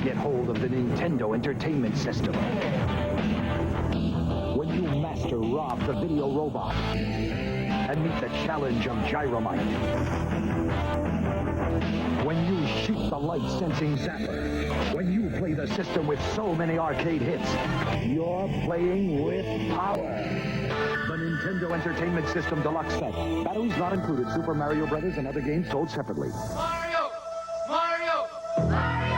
get hold of the Nintendo Entertainment System. When you master Rob the Video Robot and meet the challenge of Gyromite. When you shoot the light-sensing zapper. When you play the system with so many arcade hits, you're playing with power. The Nintendo Entertainment System Deluxe Set. Batteries not included. Super Mario Brothers and other games sold separately. Mario! Mario! Mario!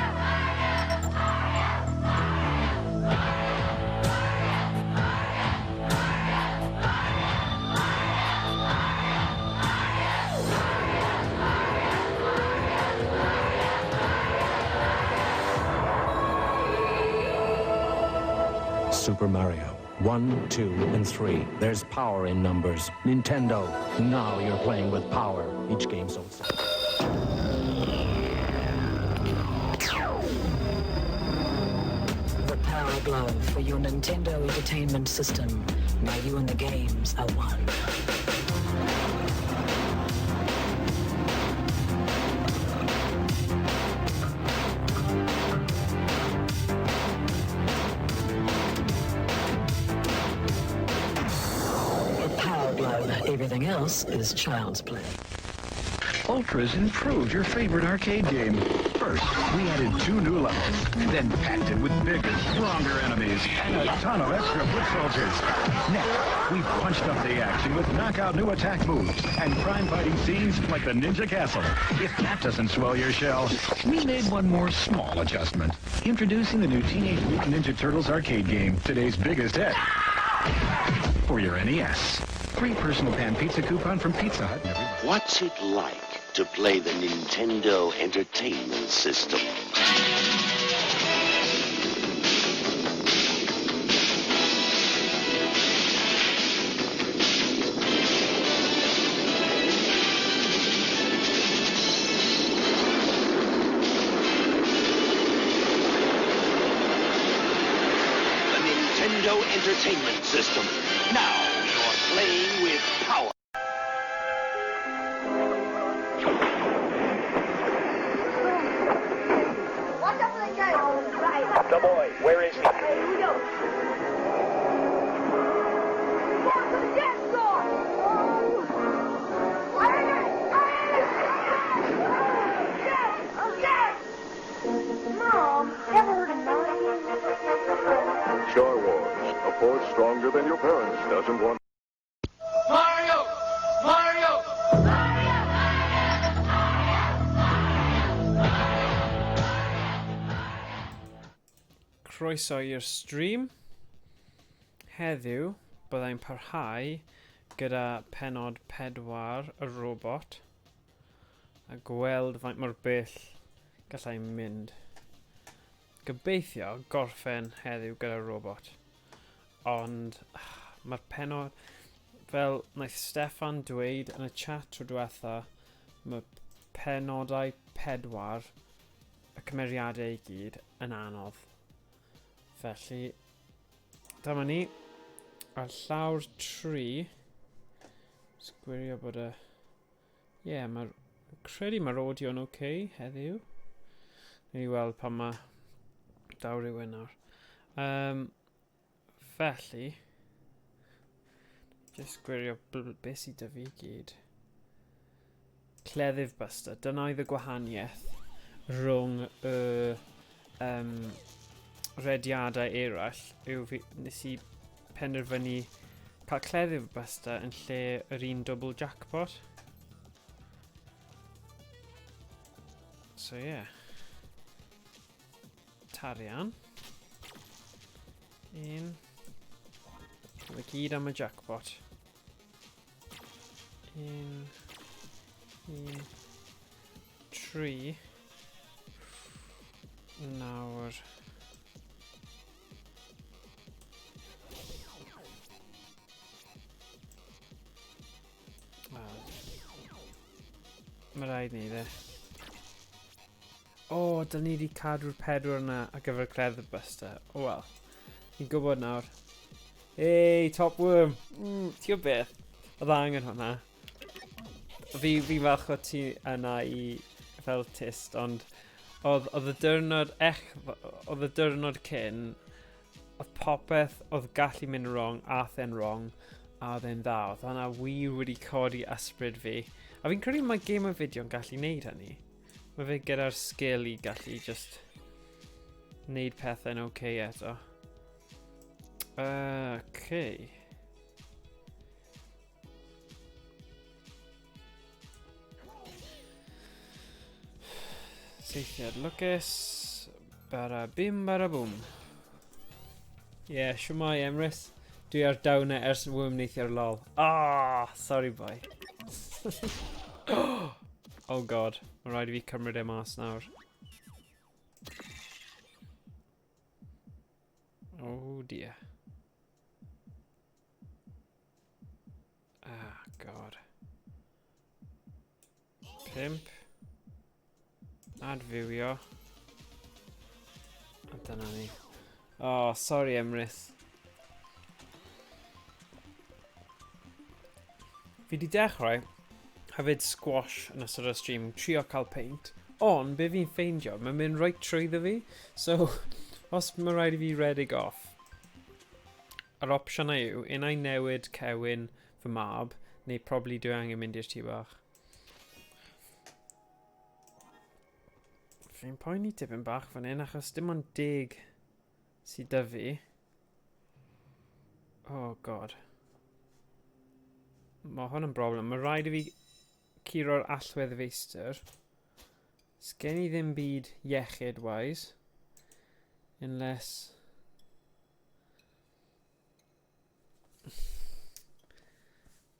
Super Mario. 1, 2, and 3. There's power in numbers. Nintendo, now you're playing with power. Each game sold separately. The Power Glove for your Nintendo Entertainment System. Now you and the games are one. The Power Glove. Everything else is child's play. Ultra's improved your favorite arcade game. First, we added 2 new levels, then packed it with bigger, stronger enemies and a ton of extra foot soldiers. Next, we punched up the action with knockout new attack moves and crime fighting scenes like the Ninja Castle. If that doesn't swell your shell, we made one more small adjustment. Introducing the new Teenage Mutant Ninja Turtles arcade game, today's biggest hit. For your NES. Free personal pan pizza coupon from Pizza Hut. Everybody. What's it like to play the Nintendo Entertainment System? The Nintendo Entertainment System. Now you're playing with power. Watch out for the guy. Right. The boy, where is he? Okay, here we go. Down to the dance floor. Oh. I heard it. I heard it. Yes. Yes. Mom, ever heard of nine? Star Wars, a force stronger than your parents doesn't want. Mario! Mario! Croeso i'r stream. Heddiw, byddai'n parhau gyda penod 4 y robot a gweld faint mor bell gallai mynd. Gobeithio gorffen heddiw gyda'r robot. Ond mae'r penod, fel wnaeth Steffan dweud yn y chat tro diwetha, mae penodau 4 y cymeriadau i gyd yn anodd. Felly, dyma ni. Ar llawr 3, jyst gwirio bod y... Ie, yeah, mae'r... Credu mae'r audio'n oce okay heddiw. Ni weld pan mae daw rhywun nawr. Felly, jyst gwirio beth sydd 'da fi gyd. Cleddyf Buster, dyna oedd y gwahaniaeth rhwng y rediadau eraill yw fi, nes i penderfynu cael Cleddyf Buster yn lle yr un double jackpot. So yeah. Tarian. Un. Mae gyd am y jackpot. 1, 1, 3. Nawr. Mae rhaid ni dde. O, dyn ni wedi cadw'r 4 yna ar gyfer Cleddyf Buster. O wel, ni'n gwybod nawr. Hey, Top Worm! Ti'n gwybod beth? Oedd angen hwnna. Fi falch o ti yna i fel tyst, ond Oedd, oedd y diwrnod ech, oedd y diwrnod cyn, oedd popeth oedd gallu mynd wrong, ath e'n wrong, a oedd e'n dda. Oedd hwnna wir wedi codi ysbryd fi. A fi'n credu mae game o fideo yn gallu neud hynny. Mae fe gyda'r sgil i gallu just neud pethau'n oce okay eto. Okay. Saethiad lwcus. Bara bim bara bwm. Ie, yeah, siwmai Emrys. Dwi ar downer ers worm neithiwr lol. Ah, oh, sorry boy. oh god, mae rhaid i fi cymryd e mas nawr. Oh dear. Ah, god. Pimp. Adfywio. A dyna ni. Oh, sorry Emrys. Fi di dechrau hefyd squash yn ystod y stream, trio cael paint, ond be fi'n ffeindio, mae'n mynd reit trwyddo fi, so os mae rhaid i fi redeg off, Yr opsiynau yw, un ai newid cewyn fy mab, neu probably dwi angen mynd i'r tŷ bach. Fi'n poeni tipyn bach fan hyn, achos dim ond deg sydd da fi. Oh god. Mae hwn yn broblem. Mae rhaid i fi curo'r allwedd feistr. Sgen i ddim byd iechyd-wise. Unless...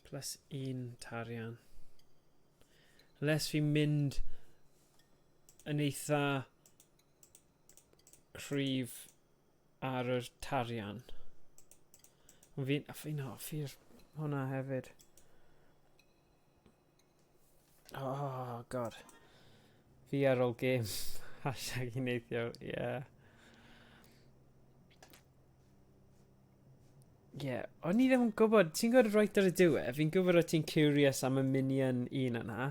Plus un tarian. Unless fi'n mynd yn eitha cryf ar yr tarian. Ond fi'n fi hoffi'r hwnna hefyd. Oh, god. Fi ar ôl game. Hashtag i neithiwr, yeah. Yeah, o'n i ddim yn gwybod, ti'n gwybod right ar y diwedd, fi'n gwybod o ti'n curious am y minion un yna,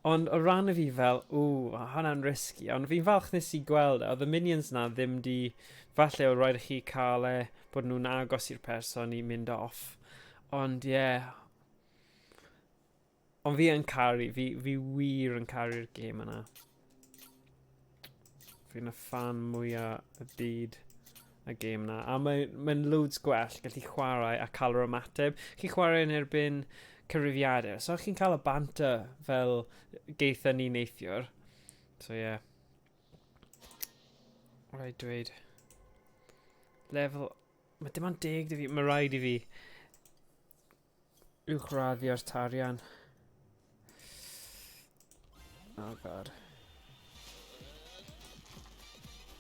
ond o ran y fi fel, ww, hwnna'n risky, ond fi'n falch nes i gweld e, oedd y minions na ddim di, falle o rhaid i chi cael e, bod nhw'n agos i'r person i mynd off, ond ie, yeah, Ond fi yn caru, fi, fi wir yn caru'r gêm yna. Fi'n y fan mwyaf y byd y gêm yna. A mae'n mae loads gwell gallu chwarae a cael yr ymateb. Chi'n chwarae yn erbyn cyfrifiadur, so chi'n cael y banter fel geitha ni neithiwr. So ie. Yeah. Rhaid dweud. Lefel... Mae dim ond deg dy fi. Mae rhaid i fi uwchraddio'r tarian. Oh god.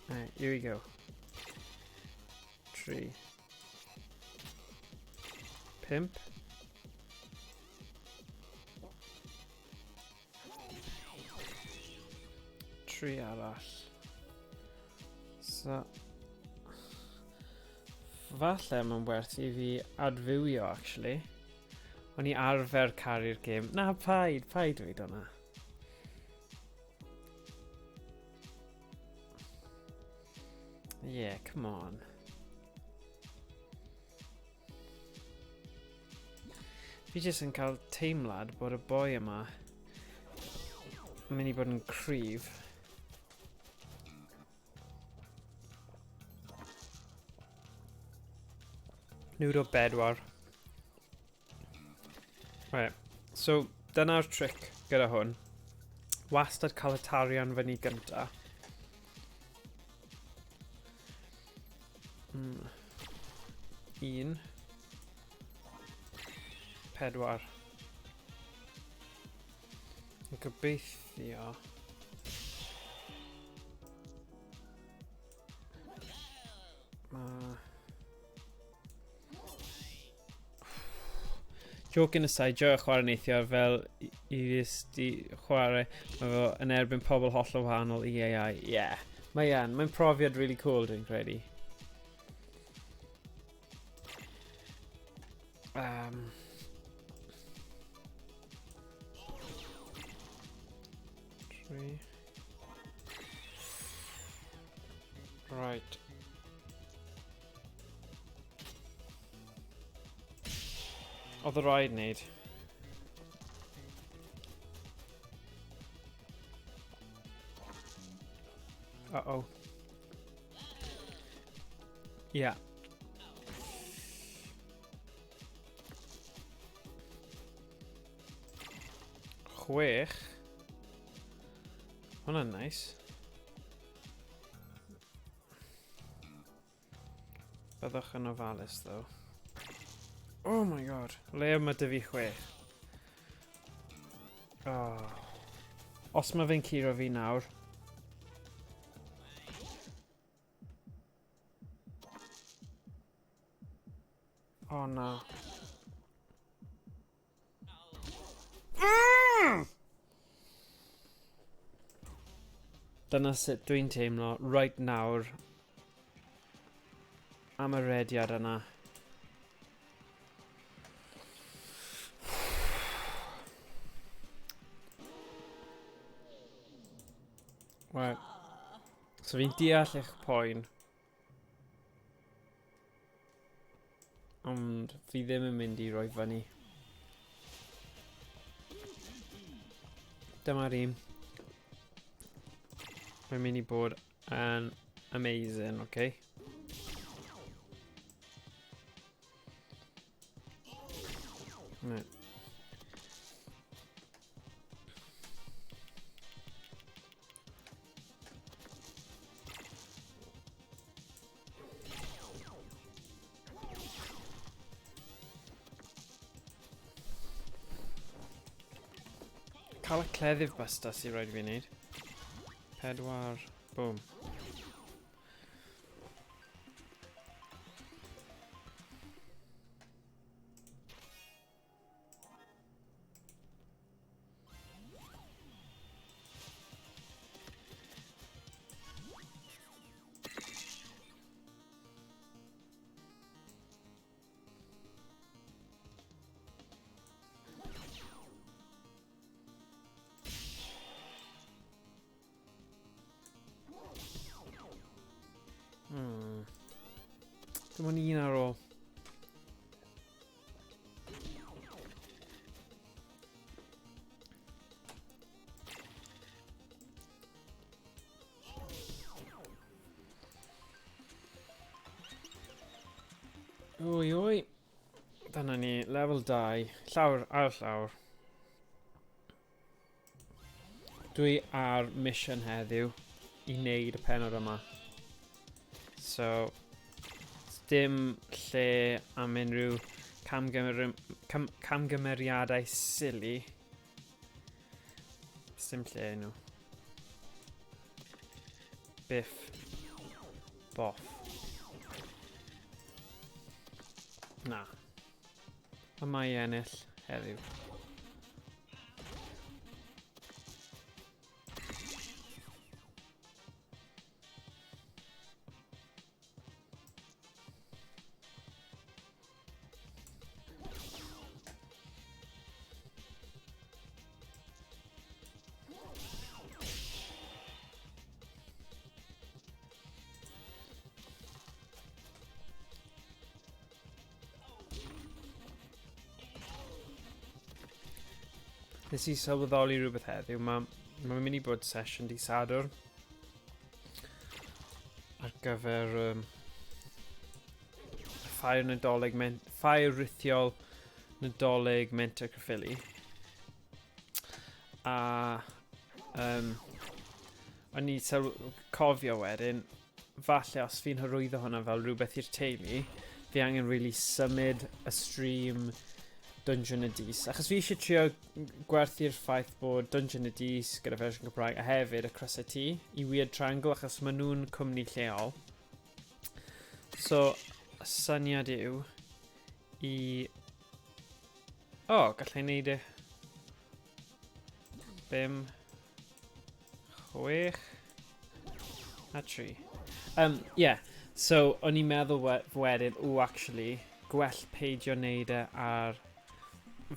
Right, here we go. 3. Pimp. Tri arall. So, falle mae'n werth i fi adfywio, actually. O'n i arfer caru'r gêm. Na, paid, paid dweud hwnna. Yeah, come on. Fi jyst yn cael teimlad bod y boi yma yn mynd i bod yn cryf. Nwyd o bedwar. Right, so dyna'r trick gyda hwn. Wastad cael y tarian fyny gynta. Un. Pedwar. Gobeithio. Ma... Joking aside, joio chwarae neithiwr fel i ddys di chwarae, mae fo yn erbyn pobl hollol wahanol i AI. Yeah, mae yn, mae'n profiad really cool dwi'n credu. Tri. Right. Oedd y rhaid wneud. Uh-oh. Yeah. Chwech. Hwna'n nice. Byddwch yn ofalus, though. Oh my god. Le mae dy fi chwech? Oh. Os mae fe'n curo fi nawr. Oh na. Mm! Dyna sut dwi'n teimlo right nawr am y rediad yna. Right. So fi'n deall eich poen. Ond fi ddim yn mynd i roi fyny. Dyma'r un. Mae'n mynd i bod yn amazing, oce? Okay? Right. Cael y cleddyf buster sy'n rhaid i fi wneud. Pedwar, boom. Dim ond un ar ôl. Oi, oi. Dyna ni, level 2. Llawr, ar llawr. Dwi ar mission heddiw i wneud y penod yma. So, dim lle am unrhyw camgymer cam camgymeriadau silly. Dim lle nhw. Biff. Boff. Na. Yma i ennill heddiw. Nes i sylweddoli rhywbeth heddiw, mae ma mynd i bod sesiwn di Sadwrn ar gyfer um, ffair Nadolig, men, ffair rithiol Nadolig Menter Caerffili. A um, o'n i cofio wedyn, falle os fi'n hyrwyddo hwnna fel rhywbeth i'r teulu, fi angen really symud y stream Dungeon y Dis. Achos fi eisiau trio gwerthu'r ffaith bod Dungeon y Dis gyda fersiwn Cymraeg a hefyd y Crysau T i Weird Triangle achos maen nhw'n cwmni lleol. So, y syniad yw i... O, oh, gallai wneud e. 5, 6, a 3. Um, yeah, so o'n i'n meddwl we wedyn, o, actually, gwell peidio wneud e ar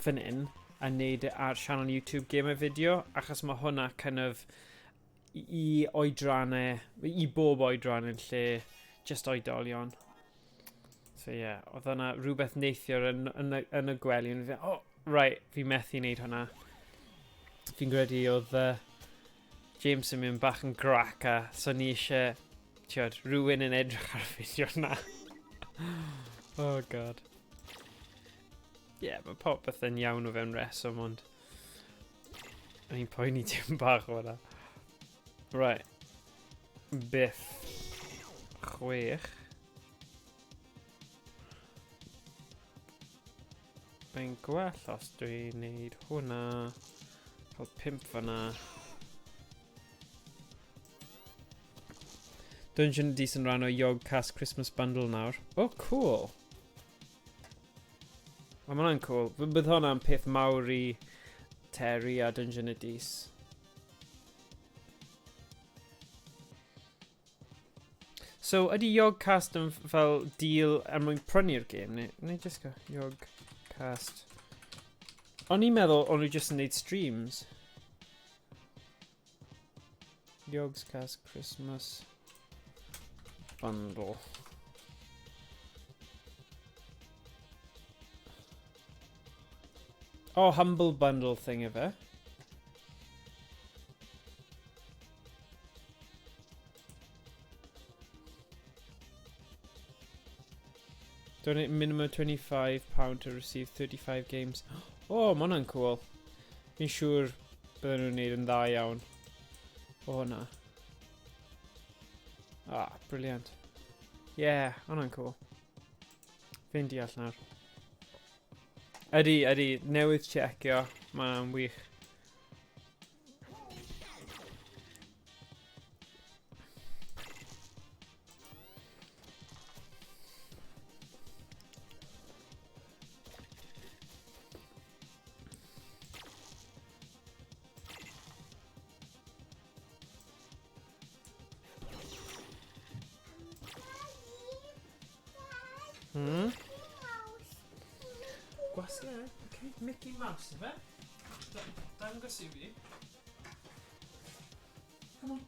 fan hyn a wneud e ar sianel YouTube Gamer Video, achos mae hwnna kind of i oedrannau, i bob oedran yn lle just oedolion. So ie, yeah, oedd yna rhywbeth neithiwr yn, yn, y, yn y gwely. Yn fi, oh, right, fi methu wneud hwnna. Fi'n credu oedd uh, James yn mynd bach yn grac a so ni eisiau, tiod, rhywun yn edrych ar y fideo yna. oh god. Ie, yeah, mae popeth yn iawn o fewn reswm, ond... O'n i'n poeni tim bach o hwnna. Right. Biff. Chwech. Mae'n gwell os dwi'n neud hwnna. Cael pimp fyna. Dungeon Dis yn rhan o Yogcast Christmas Bundle nawr. Oh, cool. Mae hwnna'n cool. Bydd hwnna'n peth mawr i Terry a Dungeon Dis. So, ydy Yogcast yn fel deal er mwyn prynu'r gêm? Neu, neu just go Yogcast. O'n i'n meddwl o'n nhw just yn neud streams. Yogscast Christmas Bundle. Oh, Humble Bundle thing efe. Donate minimum £25 to receive 35 games. Oh, mae hwnna'n cool. Fi'n siŵr bydden nhw'n neud yn dda iawn o hwnna. Ah, brilliant. Yeah, hwnna'n cool. Fi'n deall nawr. Ydy, ydy, newydd checio. Mae'n wych. Hmm? Gwasgu, okay. Mickey Mouse, ife? Dangos i fi. Come on.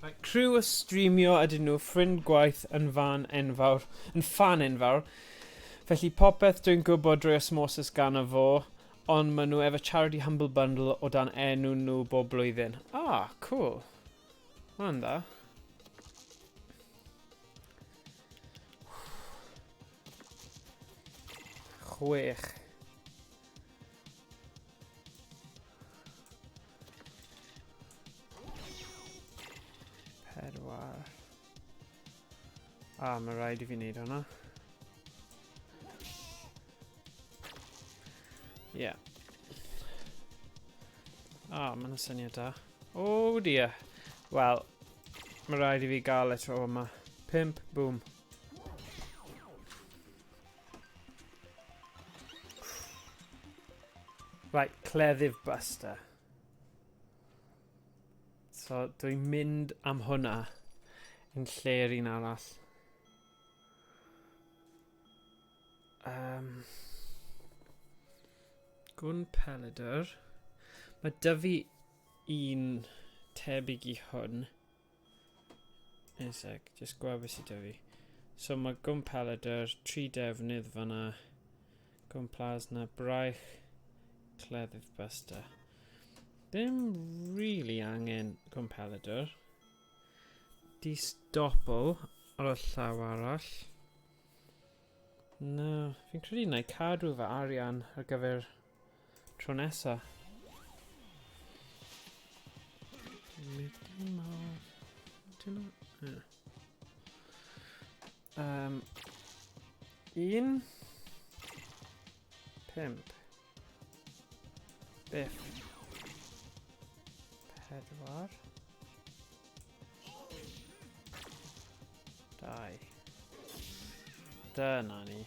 Mae criw o streamio ydyn nhw, ffrind gwaith yn fan enfawr, yn ffan enfawr. Felly popeth dwi'n gwybod drwy osmosis gan y fo, ond maen nhw efo Charity Humble Bundle o dan enw nhw bob blwyddyn. Ah, cool. Mae'n dda. Chwech. Pedwar. Ah, mae rhaid i fi wneud hwnna. Ie. Yeah. Ah, mae'n syniad da. Oh dear. Wel, mae rhaid i fi gael e tro yma. Pimp, boom. Right, cleddyf buster. So, dwi'n mynd am hwnna yn lle'r un arall. Um, Gwn Pelidr. Mae dyfu un tebyg i hwn. Un sec, jyst gweld beth sydd 'da fi. So mae Gwn Pelydr, tri defnydd fanna, Gwn Plasna, Braich, Cleddyf Buster. Ddim really angen Gwn Pelydr. Di-stopl ar y llaw arall. Na, fi'n credu na i cadw fy arian ar gyfer Tro nesa. Mickey Mouse. Dyna... Yeah. Um, un. Pimp. Biff. Pedwar. Dau. Dyna ni.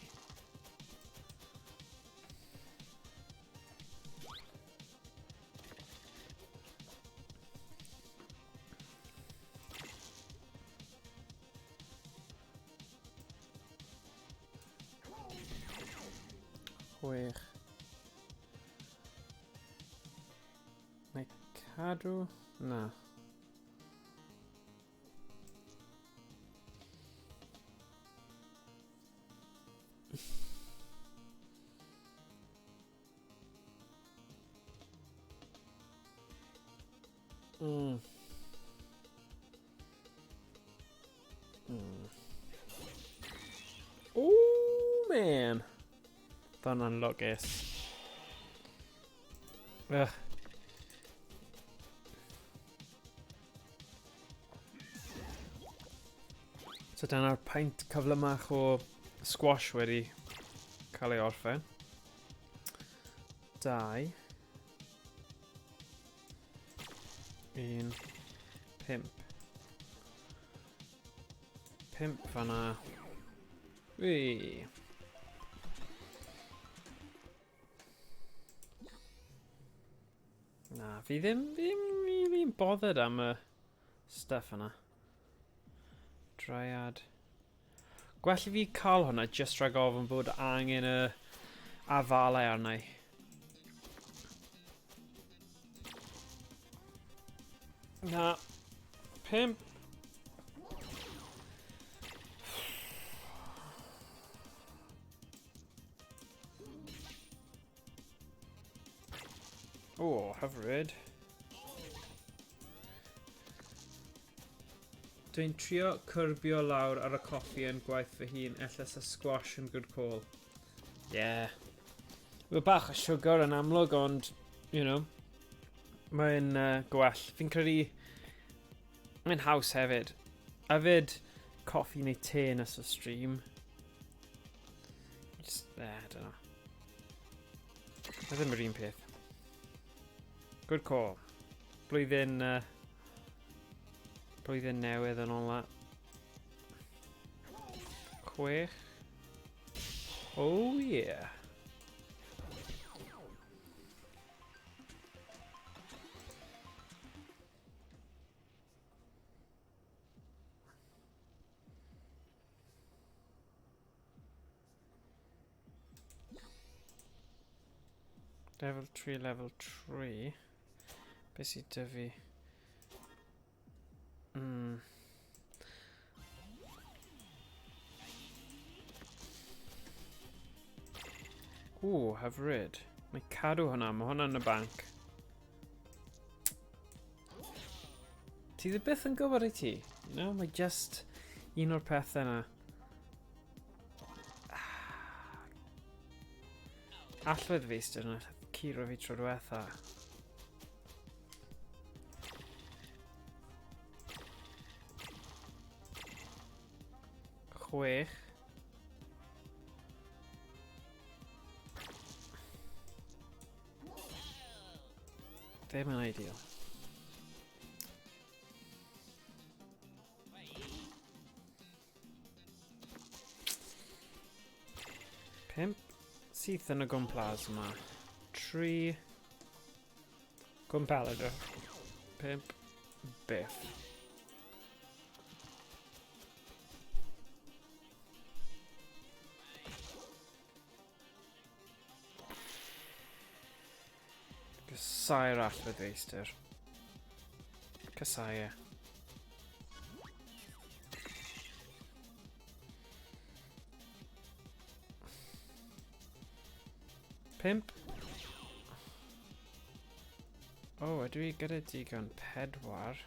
6. Mae cadw... Na. Oh, man. Hwnna'n lwcus. Ugh. So dyna'r paint cyflymach o squash wedi cael ei orffen. 2 1 5 5 fanna. Wee. Na, fi ddim, fi ddim really bothered am y stuff yna. Dryad. Gwell i fi cael hwnna just rhag ofn bod angen y afalau arna i. Na. 5. O, hyfryd. Dwi'n trio cyrbio lawr ar y coffi yn gwaith fy hun, ella sa squash yn good call. Yeah. Mae bach o sugar yn amlwg, ond, you know, mae'n gwell. Fi'n credu, mae'n haws hefyd. A fyd, coffi neu te yn ystod stream. Just, I don't know. Mae ddim yr un peth. Good call. Blwyddyn newydd and all that. 6. Oh yeah. Level 3, level 3. Beth sydd 'da fi? Ww, hyfryd. Mae cadw hwnna, mae hwnna'n y banc. Ti ddim byth yn gwybod i ti? No, mae just un o'r pethau yna. Allwedd feistr yna, curo fi tro diwetha. 6. Ddim yn ideal. 5. Syth yn y gwm plasma. 3. Gwm peledr. 5. Biff. Cysau'r allwedd feistr. Cysau e. 5. O, oh, ydw i gyda digon 4?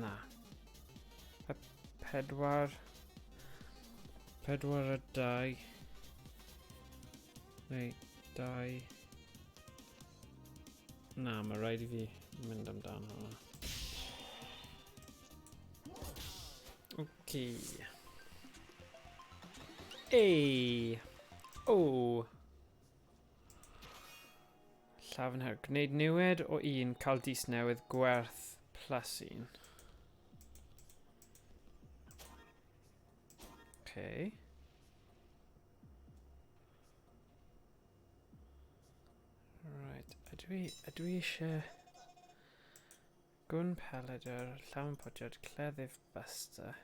Na. Y 4. 4 a 2. Neu 2. Na, mae rhaid i fi mynd amdano hwnna. Okay. Ei! O! Llafn her. Gwneud niwed o 1, cael dis newydd gwerth plus 1. Okay. Right, ydw i eisiau gwn peledr, llawn podiad, cleddyf buster,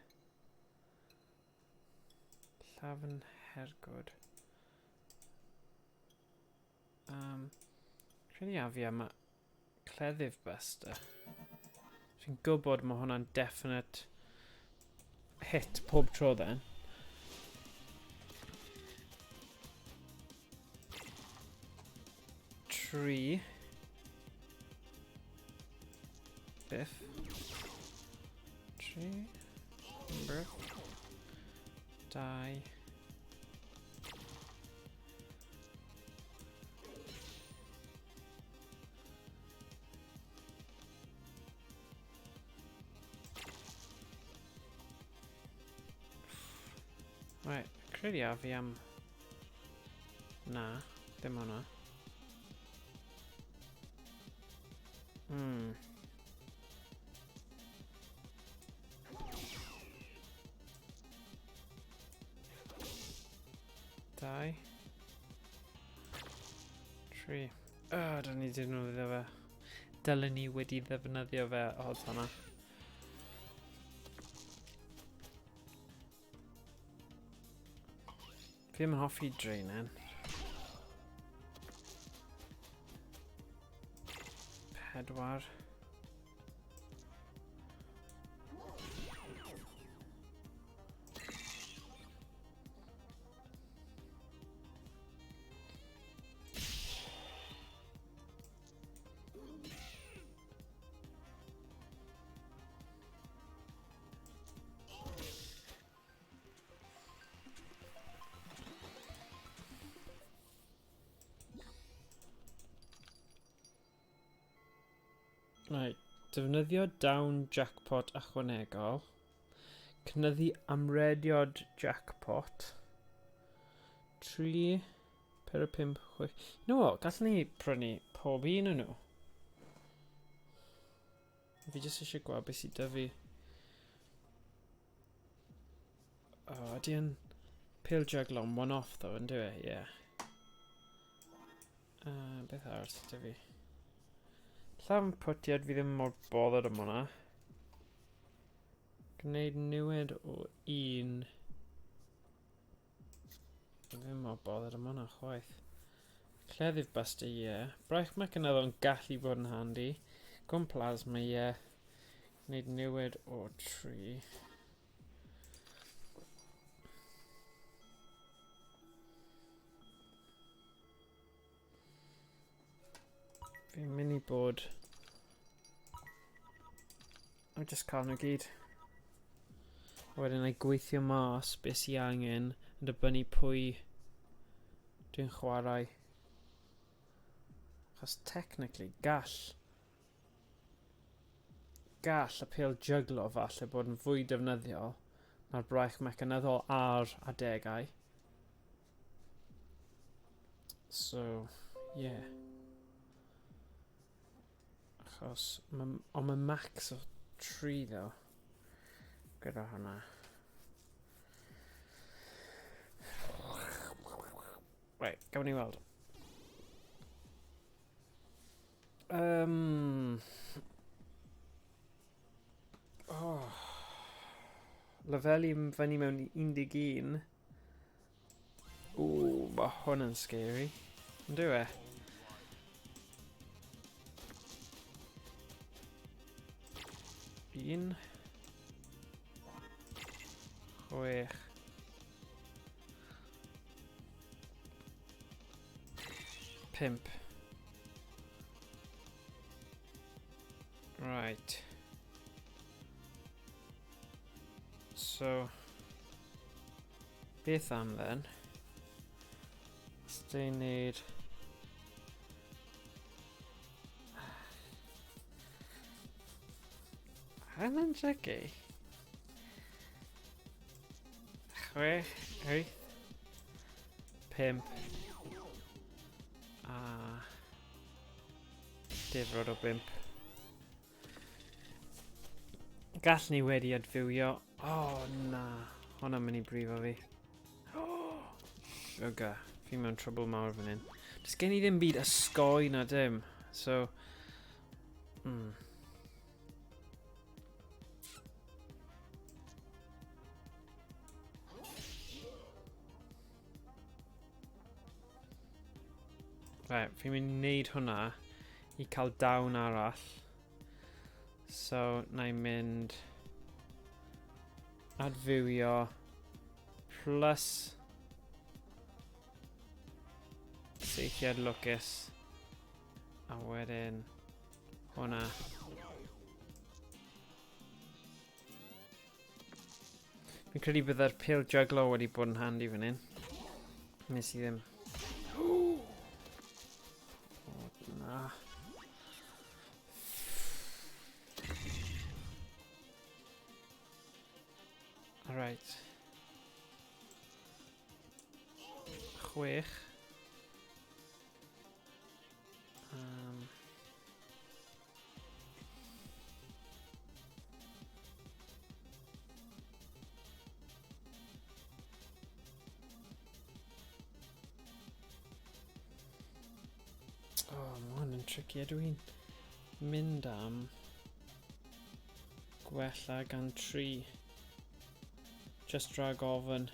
llafn hergwd. Credu a fi am cleddyf buster. Fi'n gwybod mae hwnna'n definite hit pob tro then. Tri. Biff. Tri. Biff. Dau. Right, credu a fi am... Na, ddim hwnna. Dau. Tri. Oh, dylen ni defnyddio fe. Dylen ni wedi ddefnyddio fe odds hwnna. Fi ddim yn hoffi draenen. Pedwar. Right, defnyddio down jackpot ychwanegol. Cynyddu amrediad jackpot. 3, 4, 5, 6. You know what, gallwn ni prynu pob un o'n nhw. Fi jyst eisiau gweld beth sydd 'da fi. Oh, ydy yn pêl jyglo yn one-off though, yn dyw e? Yeah. Beth arall sydd 'da fi? Llawn pwtiad, fi ddim mor bothered am hwnna. Gwneud newid o un. Fi ddim mor bothered am hwnna chwaith. Cleddyf Buster, ie. Yeah. Braich Mecanyddol yn gallu bod yn handi. Gwm Plasma, ie. Yeah. Gwneud newid o 3. Fi'n mynd i bod... I'll just cael nhw gyd. A wedyn na i gweithio mas beth sy'n angen yn dibynnu pwy dwi'n chwarae. Achos technically gall y pêl jyglo falle bod yn fwy defnyddiol na'r braich mecanyddol ar adegau. So, yeah. Achos, ond mae max o 3 ddo. Gyda hwnna. Right, gawn ni weld. Oh. Lefelu fyny mewn 11. Ooh, mae hwn yn scary. Yn dyw e? Un. 6. 5. Right. So, beth am then? Os dyn neud... Hang tricky. 6, 8, 5 a difrod o 5. Gall ni wedi adfywio. Oh na, hwnna'n mynd i brifo fi. Oh, sugar, fi mewn trouble mawr fan hyn. Does gen i ddim byd ysgoi na dim. So, Right, fi'n mynd i wneud hwnna. i cael dawn arall. So, na i mynd adfywio plus seithiad lwcus a wedyn hwnna. Fi'n credu byddai'r pil juglo wedi bod yn handi fan hyn. Nes i ddim. O, na. Alright. 6. Oh, mae hwn yn tricky. Ydw i'n mynd am gwella gan 3. Just rhag ofn.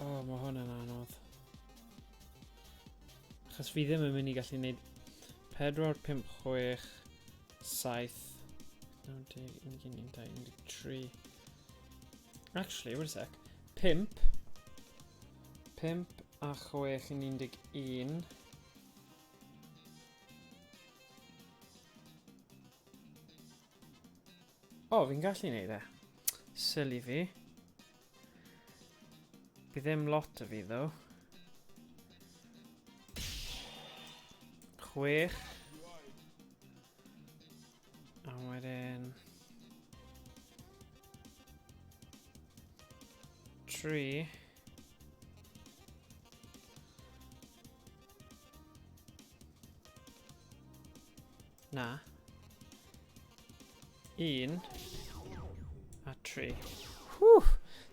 Oh, mae hwn yn anodd. Achos fi ddim yn mynd i gallu gwneud 4, 5, 6, 7, 9, 10, 11, 12, 13. Actually, wait a sec. 5. 5 a 6 yn 11. O, oh, fi'n gallu neud e. Silly fi. Bydd ddim lot o fi, ddo. 6. A wedyn... 3. Na. 1 a 3. Whew!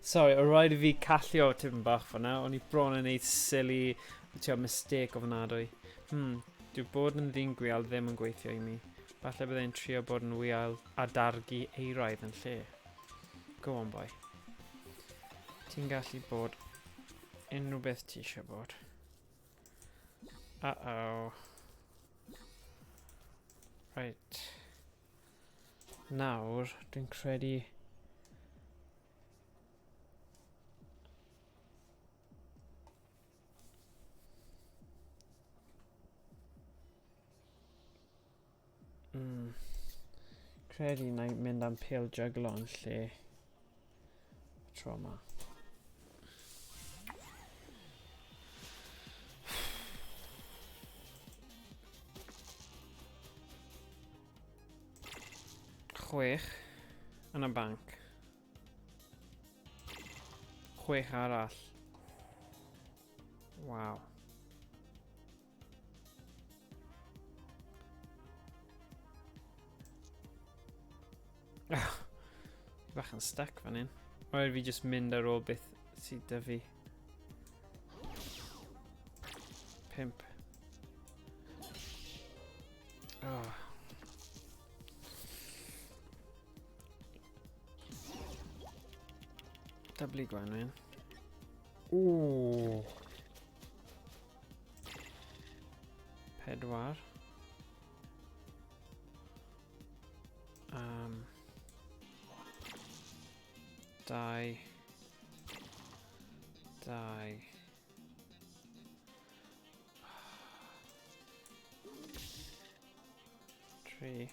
Sorry, o rhaid i fi callio tipyn bach fyna. O'n i bron yn neud silly, ti'n mistake ofnadwy. Dyw bod yn ddyn gwiail ddim yn gweithio i mi. Falle byddai'n trio bod yn wiail a dargu eiraidd yn lle. Go on, boy. Ti'n gallu bod unrhyw beth ti eisiau bod. Uh-oh. Right. Nawr, dwi'n credu... Credu na i mynd am pêl jyglo yn lle tro yma. 6 yn y banc. 6 arall. Waw. Fi bach yn stuck fan hyn. Rhaid fi just mynd ar ôl beth sydd 'da fi. 5. Oh. Dyblu gwenwyn. Ooh. 4. 2. 2. 3.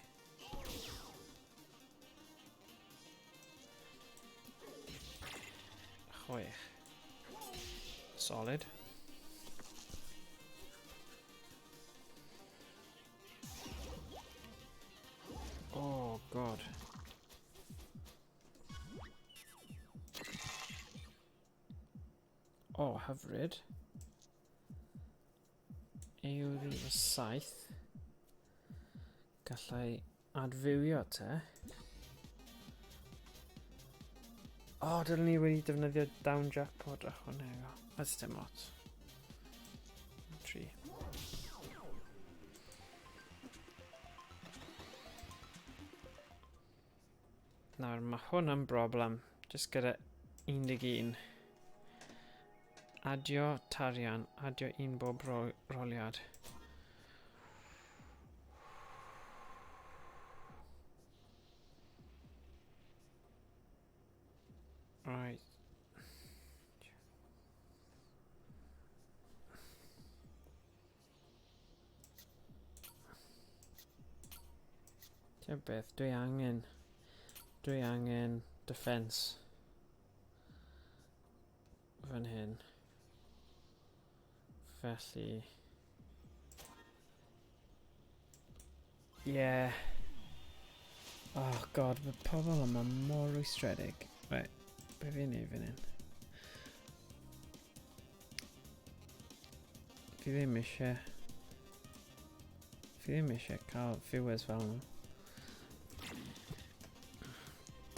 6. Solid. Oh god. Oh, hyfryd. Ew y 7. Gallai adfywio te. O, oh, dylwn ni wedi defnyddio down jackpot ychwanegol. That's dim lot. 3. Nawr, mae hwn yn broblem. Just gyda 11. Adio tarian, adio un bob roliad. Ti'n beth, dwi angen... Dwi angen defense. Fan hyn. Felly... Yeah. Oh god, mae pobl yma mor rwystredig. Right, be fi'n neud fan hyn? Fi ddim eisiau... Fi ddim eisiau cael viewers fel nhw.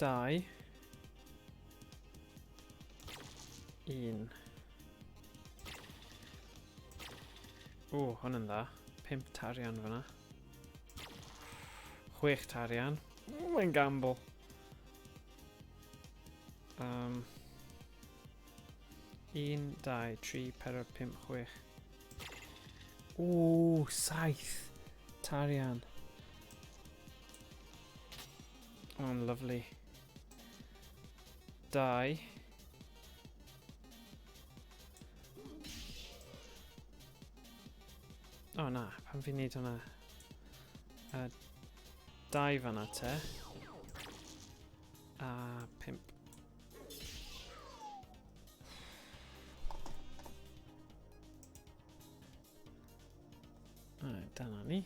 2 1 O, hwn yn dda. 5 tarian fyna. 6 tarian. Mae'n gamble. Um, 1, 2, 3, 4, 5, 6. O, 7 tarian. Oh, lovely. 2. O na, pan fi'n neud hwnna? 2 fanna te. A 5. Alright, dyna ni.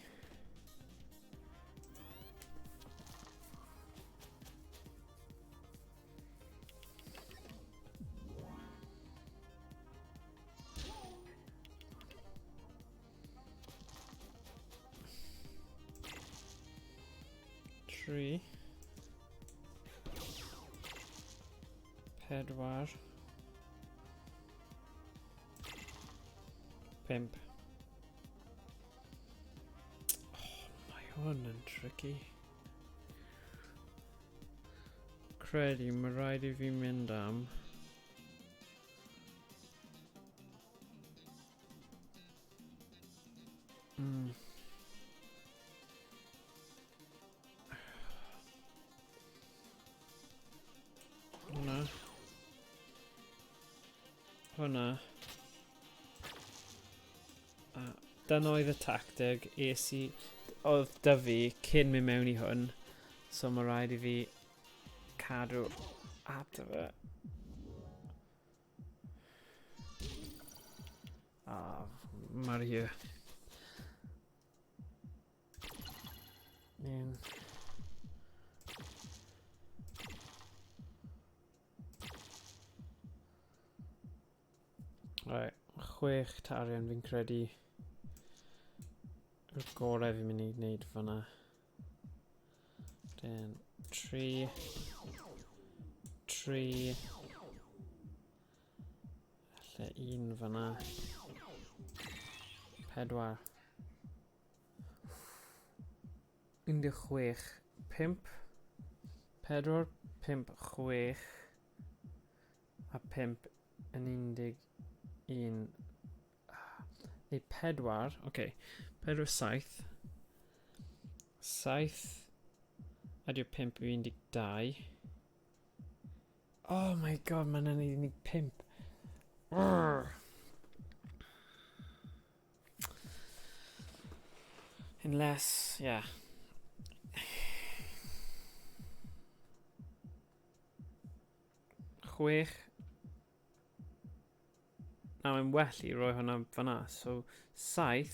Tri. Pedwar. 5. Oh, mae hwn yn tricky. Credu, mae rhaid i fi mynd am... Hwna. Hwna. A dyna oedd y tactig es i... Oedd dy fi cyn mynd mewn i hwn. So mae rhaid i fi cadw ato fe. Ah, Mario. Un. Right, 6 tarian fi'n credu yw'r gorau fi'n mynd i wneud fyna. Then 3 3 Falle un fyna. 4. 16. 5. 4, 5, 6. A 5 yn 11. Neu 4, oce. Okay. 4, 7. 7. Adio 5 yw 12. Oh my god, mae'n yn 15. Urgh. Unless, yeah. Chwech. Na, mae'n well i roi hwnna fyna. So, 7.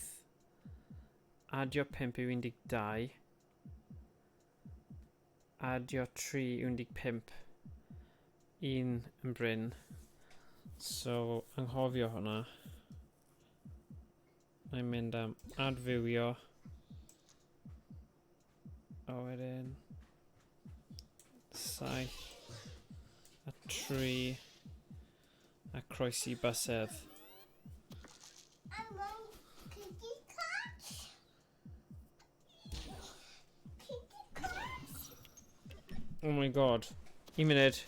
Adio 5 yw 12. Adio 3 yw 15. Un yn bryn. So, anghofio hwnna. Mae'n mynd am adfywio. A wedyn... 7 a 3 a croesi bysedd. Oh my god. Un munud.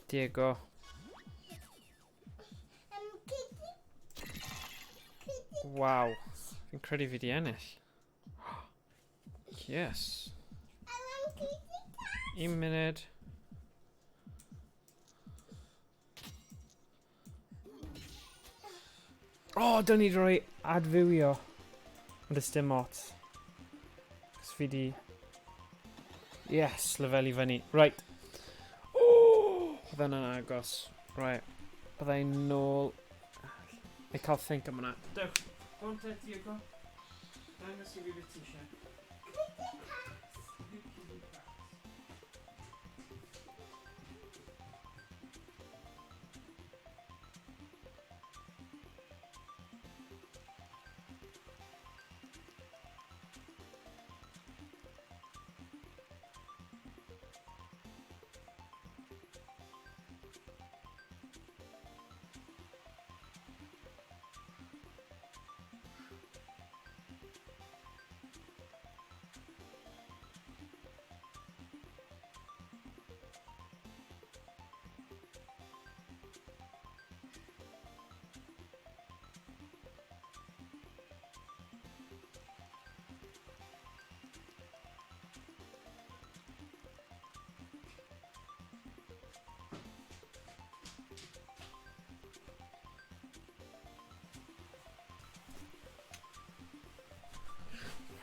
Diego. Waw. Fi'n credu fi di ennill. Yes. Un munud. O, oh, dyn ni roi adfywio. Ond ys dim ots. Cos fi di... Yes, lefel i fyny. Right. Oh, Oedd yna'n agos. Right. Bydda i'n nôl... I cael think am hwnna. Dewch. Go on te, Diego. Dangos i fi beth ti eisiau.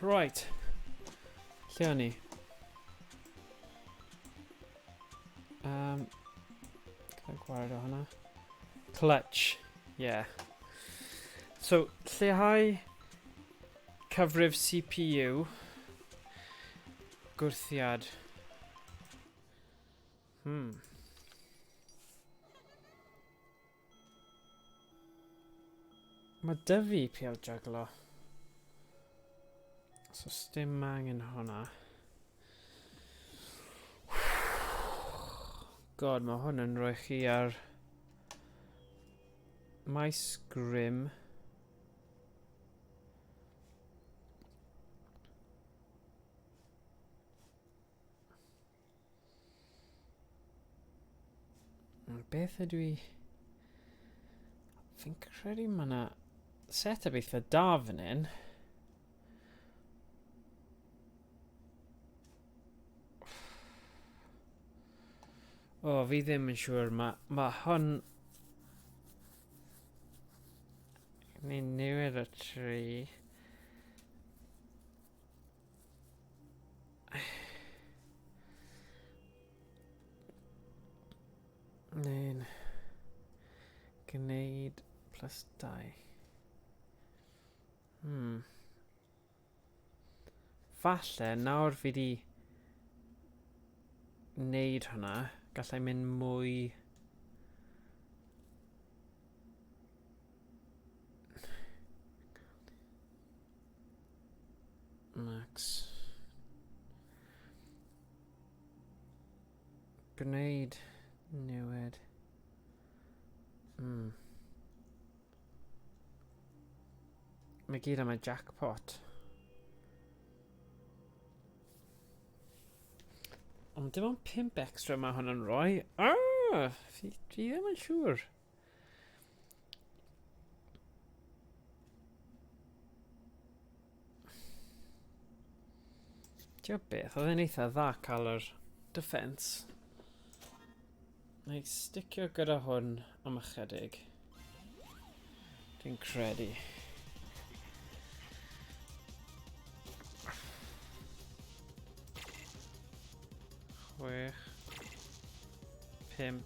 Right. Lle o'n i? Um, cael gwared o hwnna. Clutch. Yeah. So, lleihau cyfrif CPU. Gwrthiad. Hmm. Mae dy fi PL juglo. So sdim angen hwnna. God, mae hwn yn rhoi chi ar maes grym. Beth ydw i... Fi'n credu mae yna set-up eitha da fan hyn. O, oh, fi ddim yn siŵr. Mae ma hwn... Ni'n newid y tri. Neu'n gwneud plus 2. Hmm. Falle, nawr fi di wneud hwnna, gallai mynd mwy... Max. Gwneud newid. Hmm. Mae gyd am y jackpot. Ond dim ond 5 extra mae hwn yn rhoi. Ah, fi, fi ddim yn siŵr. Ti'n beth, oedd e'n eitha dda cael yr defense. Na i sticio gyda hwn am ychydig. Dwi'n credu. Chwech. Pump.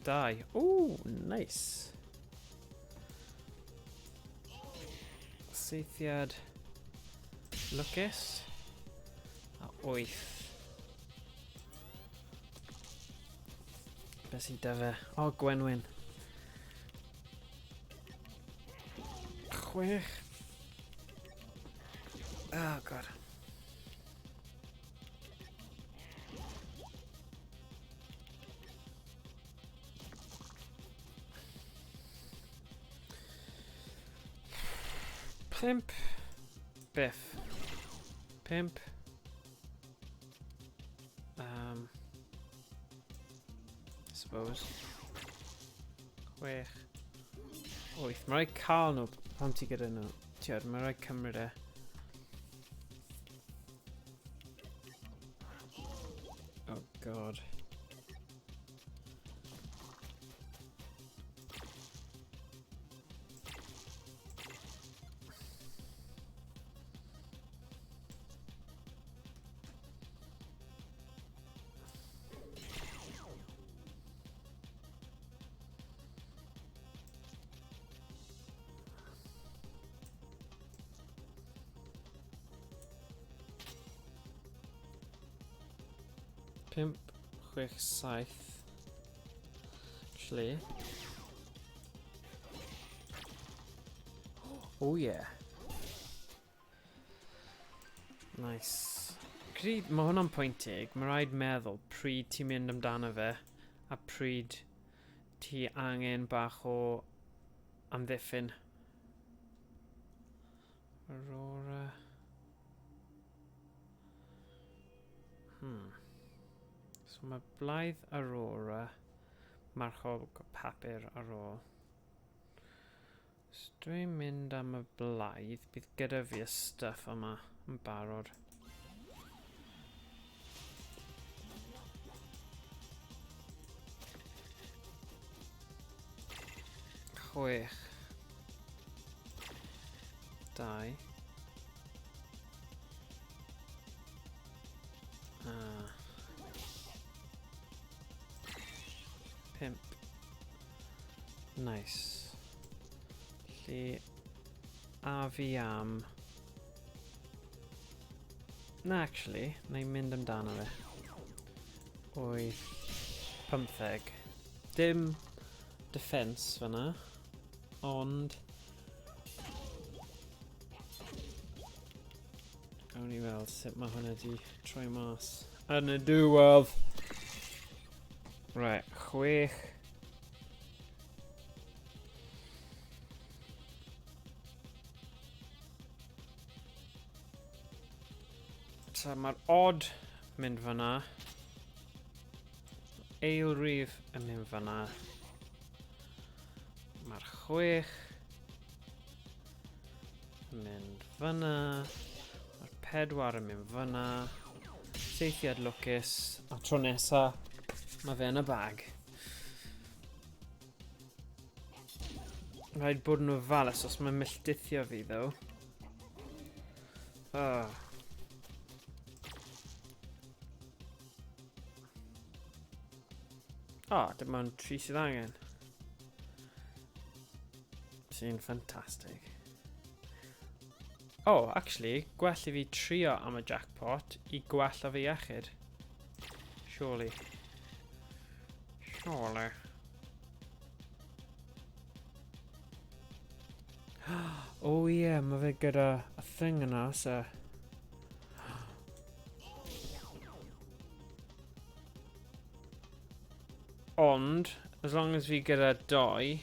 Dau. Ooh, nice. Saethiad lwcus. A wyth. Be sy'n dyfe? O, oh, Gwenwyn. Chwech. Oh, God. Pimp. Biff. Pimp. Um, suppose. Chwech. Wyth. Mae rhaid cael nhw pan ti gyda nhw. Tiad, mae rhaid cymryd e. Oh god. 5, 6, 7. Actually. Oh yeah. Nice. Credu, mae hwnna'n pwynt teg. Mae rhaid meddwl pryd ti'n mynd amdano fe a pryd ti angen bach o amddiffyn. Aurora. So mae blaidd Aurora, marchog papur ar ôl. So dwi'n mynd am y blaidd, bydd gyda fi y stuff yma yn barod. 6 2 5. Nice. Felly, a fi am... Na, actually, na i mynd amdano fe. 8, 15. Dim defense fyna, ond... Gawn ni weld sut mae hwnna di troi mas. Yn y diwedd! Right, 6. So mae'r odd mynd fyna. Ail rif yn mynd fyna. Mae'r 6 yn mynd fyna. Mae'r 4 yn mynd fyna. Seithiad lwcus. A tro nesa, mae fe yn y bag. Rhaid bod yn ofalus os mae'n milltithio fi, ddo. Oh, dim ond 3 sydd angen. Sy'n ffantastig. Oh, actually, gwell i fi trio am y jackpot i gwella fi iechyd. Surely. Surely. Oh yeah, mae fe gyda y thing yna, so... Ond, as long as fi gyda 2,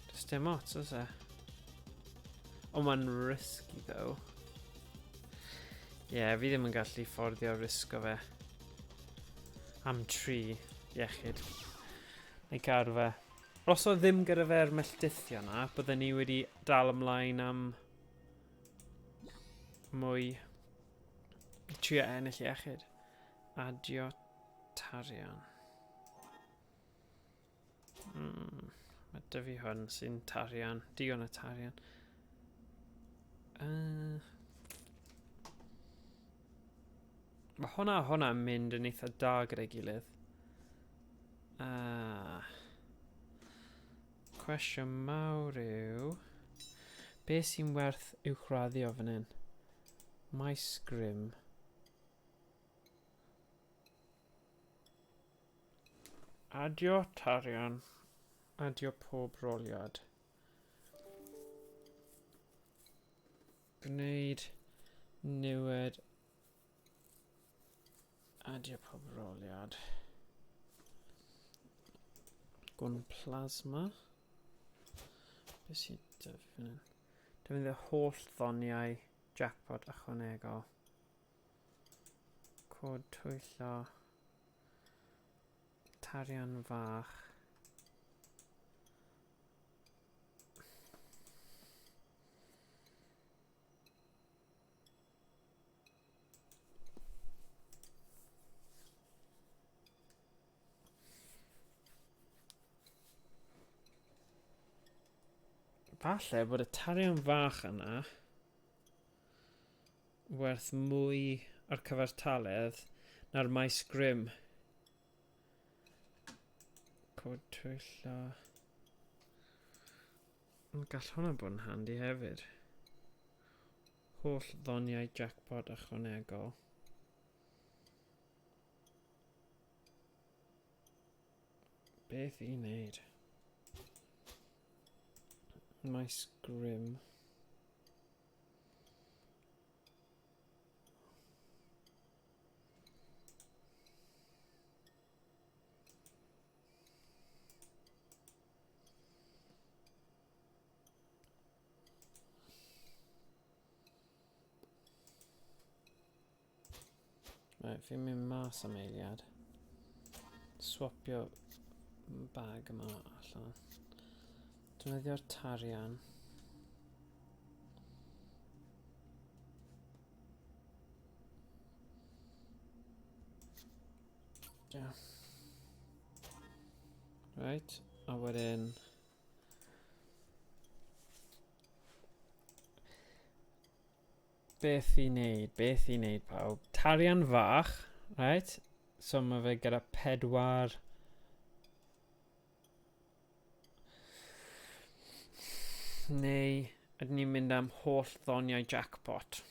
does dim ots, oes e? Ond mae'n risky, though. Yeah, fi ddim yn gallu fforddio risgo fe. Am 3 iechyd. Neu cadw fe. Os oedd ddim gyda fe'r melltithio na, bydden ni wedi dal ymlaen am mwy. Trio ennill iechyd. Adio tarian. Mae dy fi hwn sy'n tarian. Digon o tarian. Mae hwnna a hwnna yn mynd yn eitha da gyda'i gilydd. Cwestiwn mawr yw, be sy'n werth uwchraddio fan hyn? Maes grym. Adio tarian. Adio pob roliad. Gwneud niwed. Adio pob roliad. Gwn plasma. Be sy'n dyfu fan hyn? Defnyddio holl ddoniau jackpot ychwanegol. Cod twyllo. Tarian fach. Falle bod y tarian fach yna werth mwy ar cyfartaledd na'r maes grym. Cod twyllo. Ond gall hwnna bod yn handi hefyd. Holl ddoniau jackpot ychwanegol. Beth i wneud? Maes grym. Right, fi'n mynd mas am eiliad. Swapio bag yma allan. Defnyddio'r tarian. Yeah. Right, a wedyn... Beth i wneud, beth i wneud pawb. Tarian fach, right? So mae fe gyda pedwar... Neu ydyn ni'n mynd am holl ddoniau jackpot?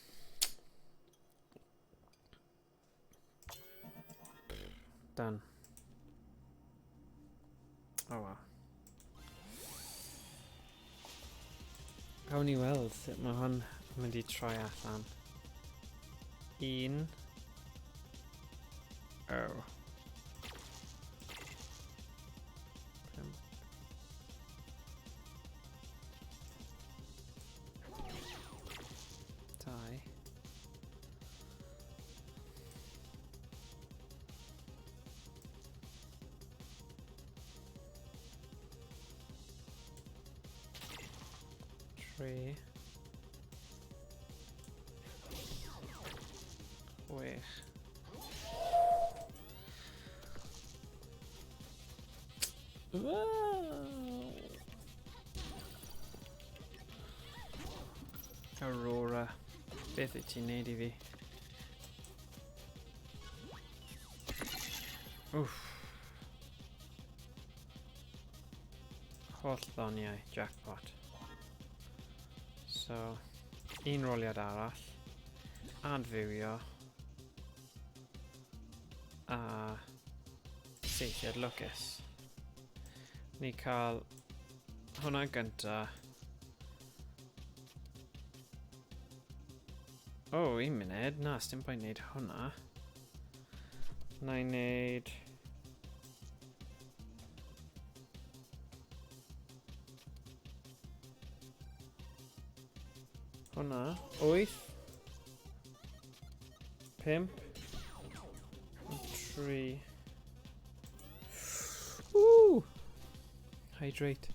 Done. Oh well. Gawn ni weld sut mae hwn yn mynd i troi allan. Un. Oh. 5. 2. 3. 6. Aurora. Beth wyt ti'n neud i fi? Wff. Holl ddoniau, jackpot. So, un roliad arall. Adfywio. A seithiad lwcus. Ni cael hwnna gynta. O, oh, un munud. Na, sdim pwynt wneud hwnna. Na i wneud... Hwnna. 8. 5. 3. Woo! Hydrate.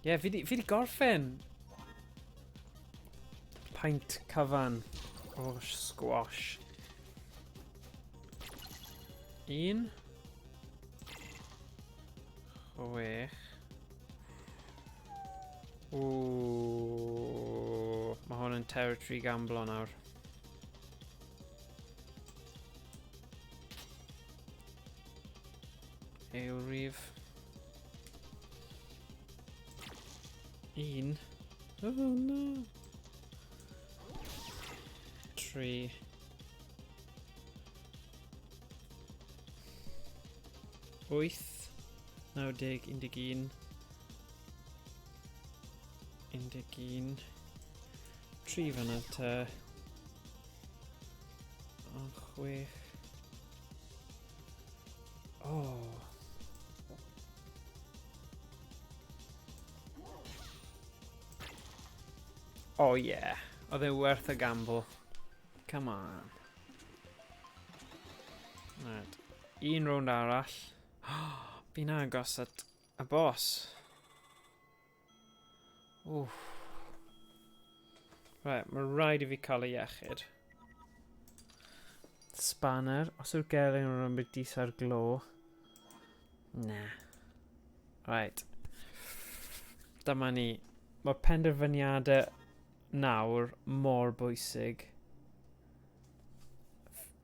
Ie, yeah, fi di, fi di gorffen Paint cyfan o squash. 1. 6. Ooh, mae hwn yn territory gamblo nawr. Ail rif. 1. Oh no. 3. 8. 90, 11. 11. 3 fan'na te. A 6. Oh. Oh yeah. Oedd e werth y gamble. Come on. Right. Un rownd arall. Fi'n agos at y boss. Oof. Right, mae rhaid i fi cael ei iechyd. Spanner. Os yw'r gelyn yn rhan dis ar glo. Na. Right. Dyma ni. Mae penderfyniadau nawr mor bwysig.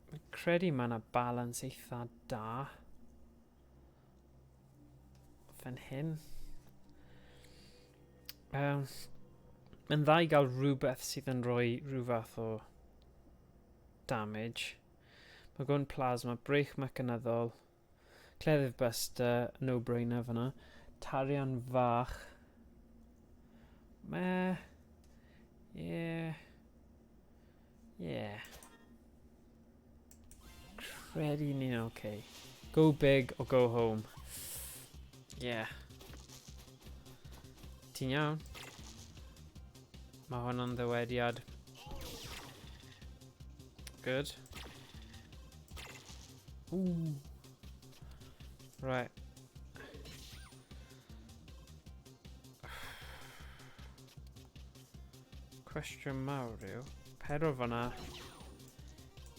Fi'n credu mae yna balans eitha da. Fan hyn. Um, Mae'n dda i gael rhywbeth sydd yn rhoi rhyw fath o damage. Mae gwn plasma, breich mecanyddol. Cleddyf Buster, no-brainer fyna. Tarian fach. Meh. Yeah. Yeah. Credu ni'n okay. Go big or go home. Yeah. Ti'n iawn? Mae hwnna'n ddywediad. Good. Ooh. Right. Cwestiwn mawr yw, pedwar fyna,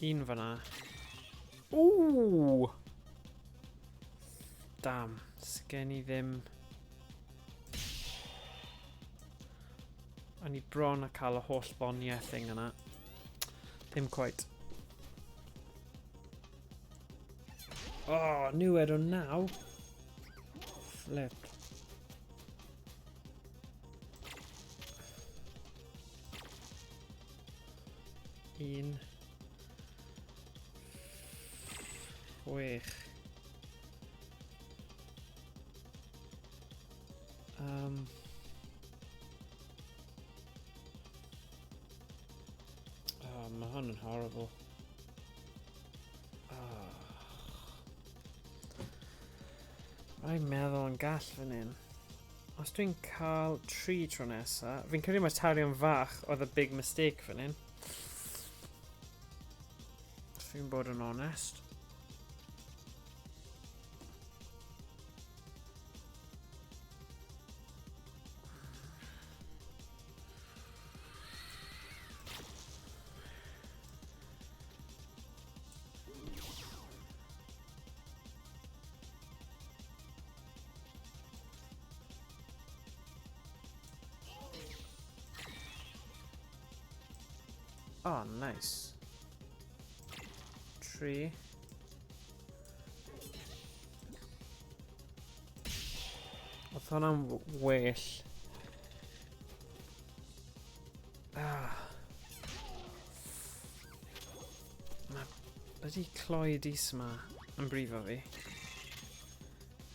un fyna. Ooh! Damn, sgen i ddim... O'n i bron a cael y holl ddoniau thing yna. Ddim quite. Oh, niwed o naw. Flip. Un. Chwech. Oh, mae hwn yn horrible. Oh. Rhaid meddwl yn gall fan hyn. Os dwi'n cael tri tro nesa, fi'n credu mae tarion fach oedd y big mistake fan hyn. Os fi'n bod yn onest. Oh, nice. Tri. Oedd hwnna'n well. Ah. Mae bloody cloi dis yma yn brifo fi.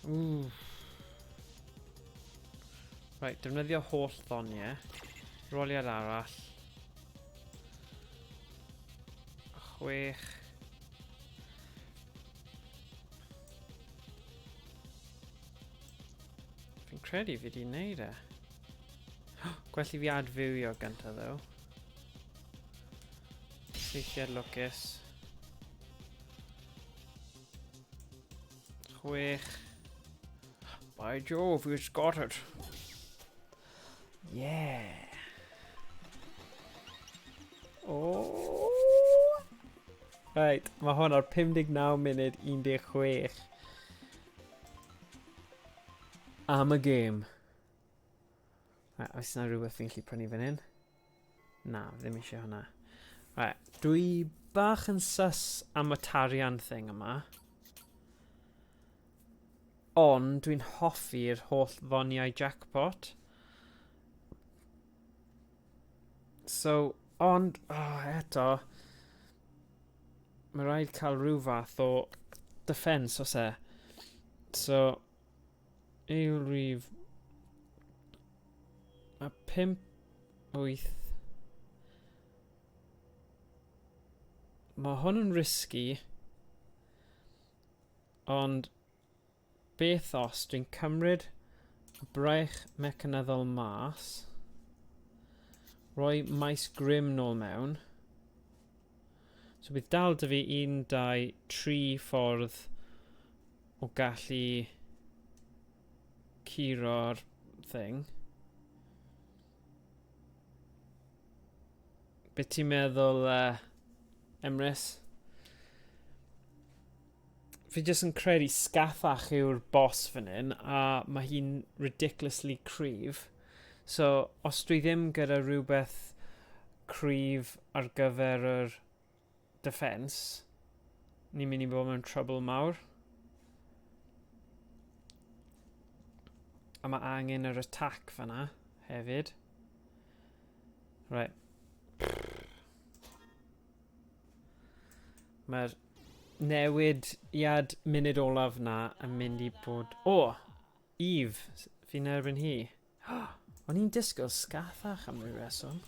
Ww. Right, defnyddio holl ddoniau. Roliad arall. 6. Fi'n credu fi di wneud e. Gwell i fi adfywio gyntaf ddo. Seithiad lwcus. 6. By Jove, you've got it. Yeah. Oh. Right, mae hwn ar 59 munud 16. Am y gêm. Right, oes yna rhywbeth fi'n gallu prynu fan hyn? Na, ddim eisiau hwnna. Right, dwi bach yn sus am y tarian thing yma. Ond dwi'n hoffi'r holl ddoniau jackpot. So, ond, oh, eto, mae rhaid cael rhyw fath o defense os e. So, yw rhif... Mae 5, 8... Mae hwn yn risky, ond beth os dwi'n cymryd y braich mecanyddol mas, rhoi maes grym nôl mewn. So bydd dal dy fi 1, 2, 3 ffordd o gallu curo'r thing. Be ti'n meddwl, Emrys? Fi jyst yn credu Scathach yw'r boss fan hyn, a mae hi'n ridiculously cryf. So, os dwi ddim gyda rhywbeth cryf ar gyfer yr defense, ni'n mynd i bod mewn trouble mawr. A mae angen yr attack fanna hefyd. Right. Mae'r newid iad munud olaf na yn mynd i bod... O! Oh, Eve, fi'n erbyn hi. O'n i'n disgwyl sgathach am ryw reswm.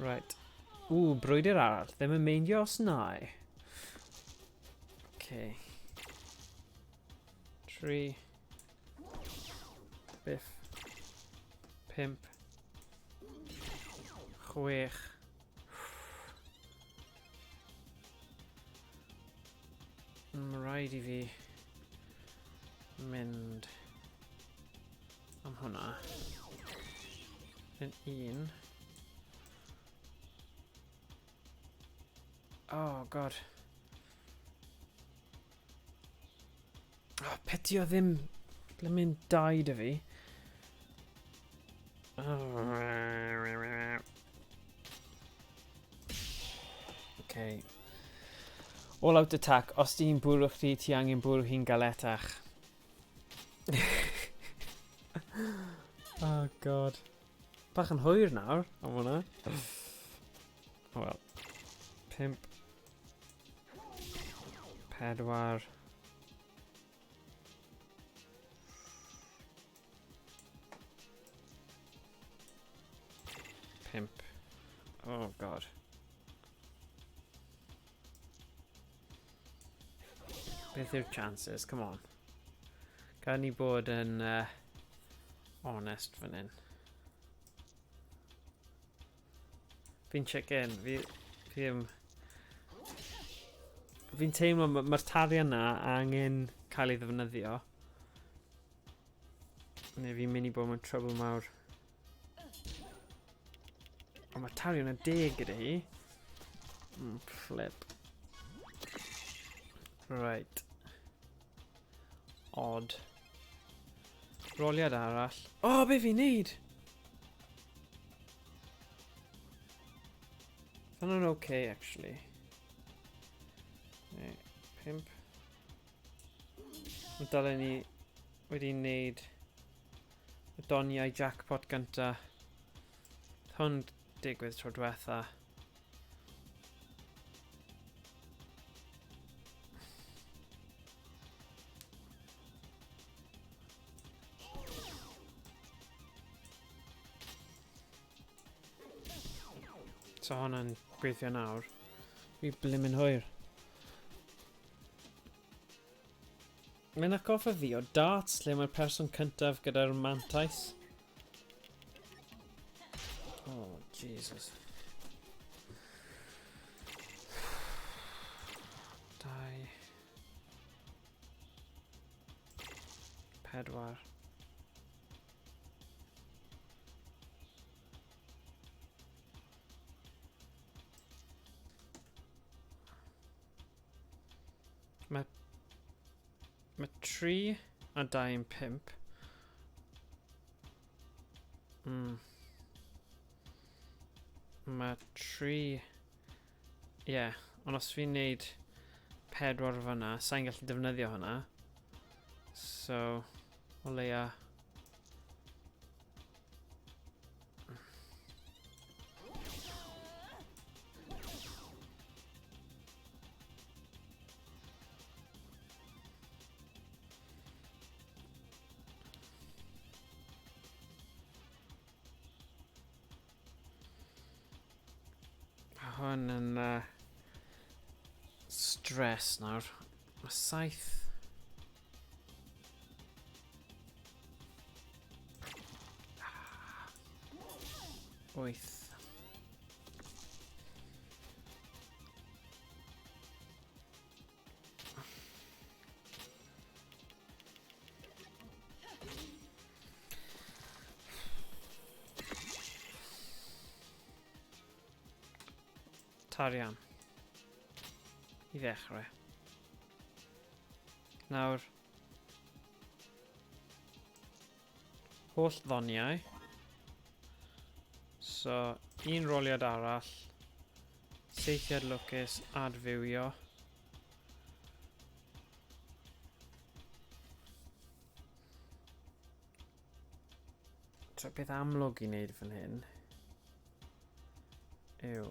Right. Ww, brwydr arall. Ddim yn meindio os nai. Okay. 3. Biff. 5. 6. Mae rhaid i fi mynd am hwnna. Yn un. Oh, god. Oh, peti o ddim blymin dau dy fi. Okay. All out attack. Os ti'n bwrw chdi, ti angen bwrw hi'n galetach. oh god. Bach yn hwyr nawr, am hwnna. Oh well. 5. 4. 5. Oh god. Beth yw'r chances? Come on. Gan ni bod yn honest fan hyn. Fi'n chicken. Fi, fi ddim... Fi'n teimlo mae'r ma tarian na angen cael ei ddefnyddio. Neu fi'n mynd i bod mewn trouble mawr. Ond mae tarian y deg gyda hi. Flip. Right. Odd. Roliad arall. O, oh, be fi'n neud? Hwna'n okay, actually. Neu, 5. Mae dylen ni wedi wneud y doniau jackpot gynta. Hwn digwydd tro diwetha. So hwnna'n gweithio nawr. Fi blimyn hwyr. Mae'n atgoffa fi o darts lle mae'r person cyntaf gyda'r mantais. Oh, Jesus. 2. 4. Mae... Mae 3 a 2 yn 5. Mae 3... Ie, yeah, ond os fi'n neud 4 fyna, sa'n gallu defnyddio hwnna. So, o leia... Hwn yn stress nawr. Mae 7. 8. Tarian. I ddechrau. Nawr. Holl ddoniau. So, un roliad arall. Seithiad lwcus, adfywio. So, beth amlwg i wneud fan hyn yw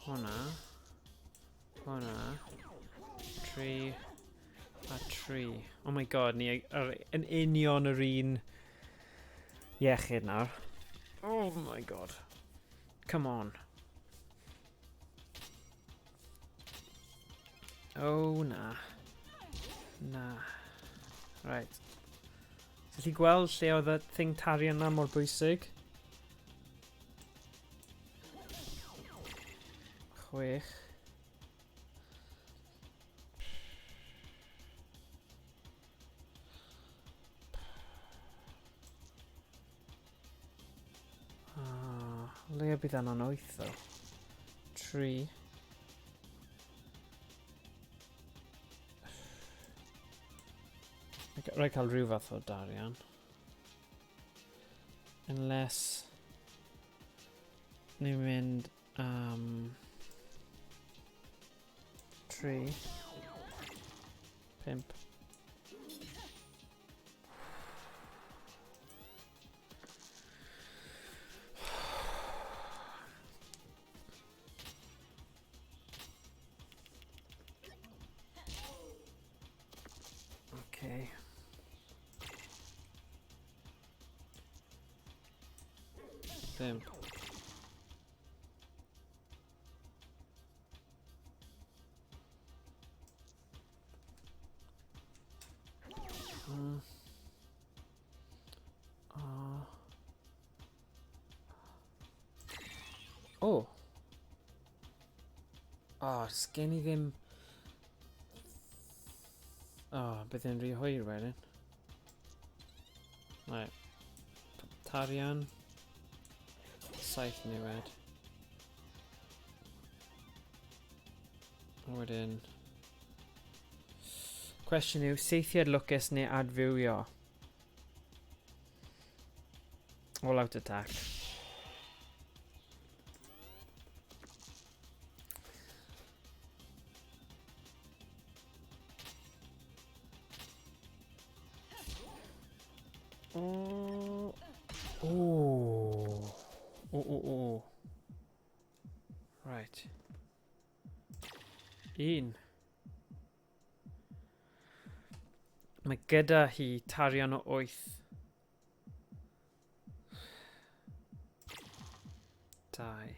hwnna. Hwna. 3 a 3. Oh my god, ni ar, yn union yr un iechyd nawr. Oh my god. Come on. Oh, na. Na. Right. Ti'n gallu gweld lle oedd y thing tarian na mor bwysig? Chwech. Ah, leia bydd yna'n wyth ddo. Tri. Rhaid cael rhyw fath o darian. Unless... Ni'n mynd am... 3. 5. Okay. Pump. Mm. Oh. Oh. Oh, sgen i ddim... Oh, bydd e'n rhy hwyr wedyn. Right. Tarian. Saith niwed. A wedyn... Cwestiwn yw, seithiad lwcus neu adfywio? All out attack. Oh. Oh. Oh, oh, oh. Right. Un. Mae gyda hi tarian o wyth. Dau.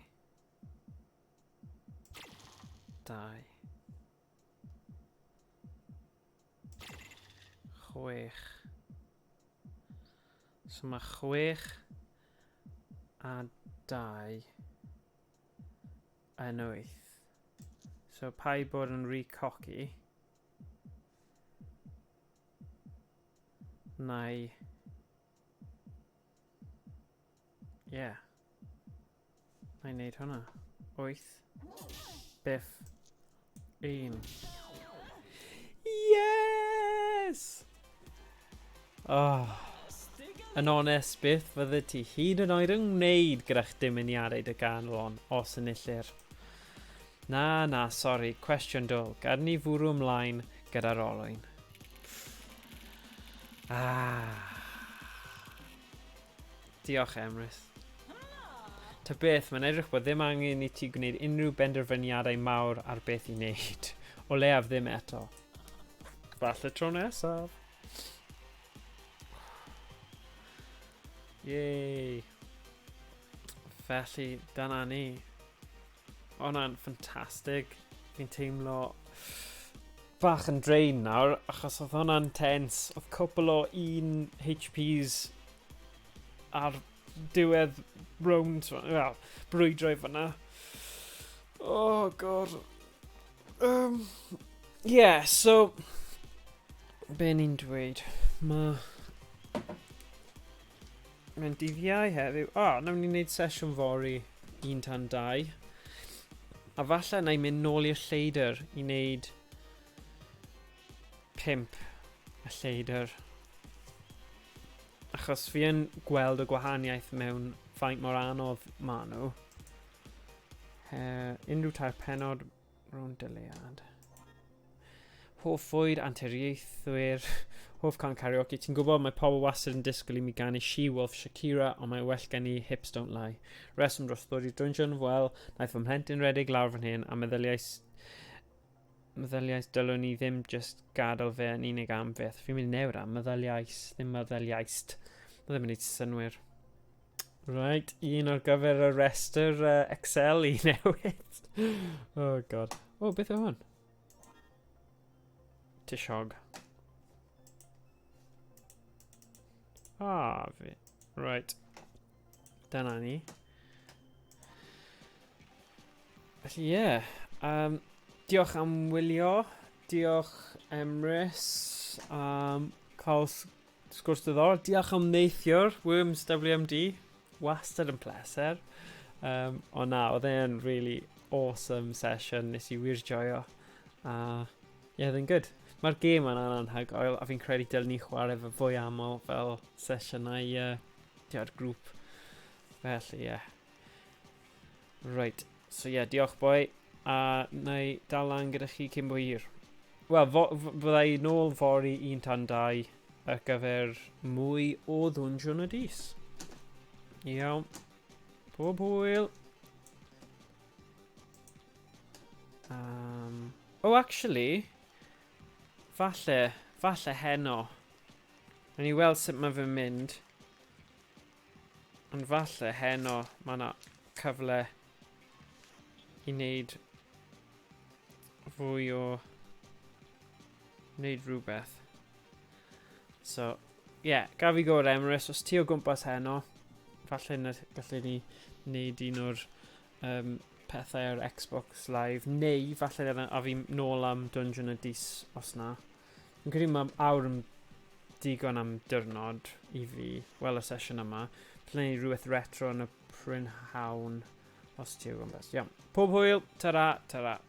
Dau. Chwech. So mae chwech a dau yn wyth. So paid bod yn rhy cocky. Nai... Yeah. Na i wneud hwnna. 8. Biff. 1. Yes! Oh. Yn onest, beth fydde ti hyd yn oed yn wneud gyda'ch dymuniadau dy ganlon os enillir? Na, na, sori, cwestiwn dwl. Gad ni fwrw ymlaen gyda'r olwyn. Ah. Diolch, Emrys. Ta beth, mae'n edrych bod ddim angen i ti gwneud unrhyw benderfyniadau mawr ar beth i wneud. O leiaf ddim eto. Falle tro nesaf. Yay. Felly, dyna ni. O hwnna'n ffantastig. Fi'n teimlo bach yn drain nawr, achos oedd hwnna'n tense. Oedd cwpl o 1 HPs ar diwedd round, well, brwydrau fyna. Oh, god. Um, yeah, so... Be ni'n dweud? Mae... Mae'n dydd Iau heddiw. O, oh, nawn ni wneud sesiwn fory 1 tan 2. A falle na i mynd nôl i'r lleidr i wneud 5 y lleidr. Achos fi yn gweld y gwahaniaeth mewn faint mor anodd maen nhw. Unrhyw tair penod rownd dylead. Hoff fwyd, anturiaethwyr, hoff can karaoke. Ti'n gwybod, mae pobl wastad yn disgwyl i mi ganu She-Wolf Shakira, ond mae well gen i Hips Don't Lie. Reswm dros ddod i'r dungeon, wel, naeth fy mhlentyn redeg lawr fan hyn a meddyliais Meddyliais dylwn ni ddim just gadael fe yn unig am fyth. Fi'n mynd i newid am meddyliais, ddim meddyliaist. Mae ddim yn gwneud synnwyr. Right, un ar gyfer y restr Excel i newid. Oh god. Oh, beth yw hwn? Tishog. Ah, fi. Right. Dyna ni. Felly, ie. Yeah. Diolch am wylio. Diolch Emrys am cael sgwrs diddorol. Diolch am neithiwr, Worms WMD. Wastad yn pleser. Ond na, oedd e'n really awesome session. Nes i wir joio. A, ie, yeah, oedd e'n good. Mae'r gêm yna'n anhygoel, a fi'n credu dylen ni chwarae fe fwy aml fel sesiynau tia'r grŵp. Felly, ie. Yeah. Right. So, ie, yeah, diolch boi. A na i dal lan gyda chi cyn bo hir. Wel, fydda i nôl fory 1 tan 2 ar gyfer mwy o Ddwnsiwn y Dis. Iawn. Pob hwyl. Oh, actually, falle, falle heno. Wnawn ni weld sut mae fe'n mynd. Ond falle heno mae yna cyfle i wneud fwy o wneud rhywbeth. So, ie, yeah, gaf i go ar Emrys, os ti o gwmpas heno, falle na, gallu ni wneud un o'r pethau ar Xbox Live, neu falle a fi nôl am Dungeon y Dis os na. Fi'n credu mae awr yn digon am diwrnod i fi, wel y sesiwn yma. Falle ni rhywbeth retro yn y prynhawn os ti o gwmpas. Iawn. Pob hwyl, ta-ra, ta-ra.